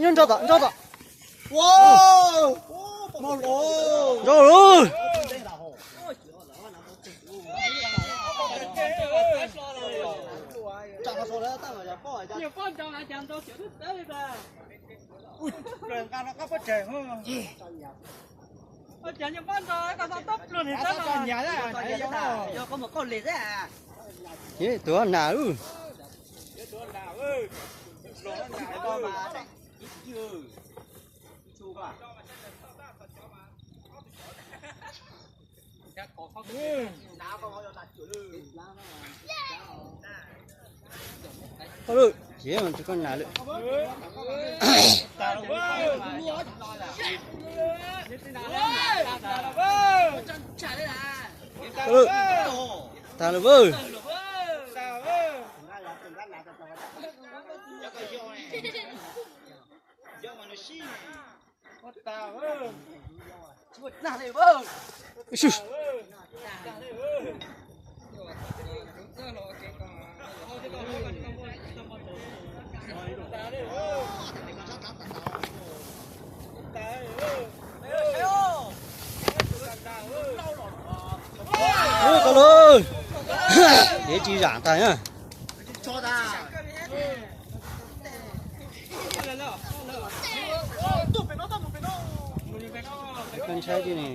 Nyob nrau tom, nrau tom. Nrau lawm. Tuav nas lawm. Ces mas koj nas lawm. Tag lawm. Ub, tau lawm. Dev tsis zam tag na. Koj ntshai tiag ne.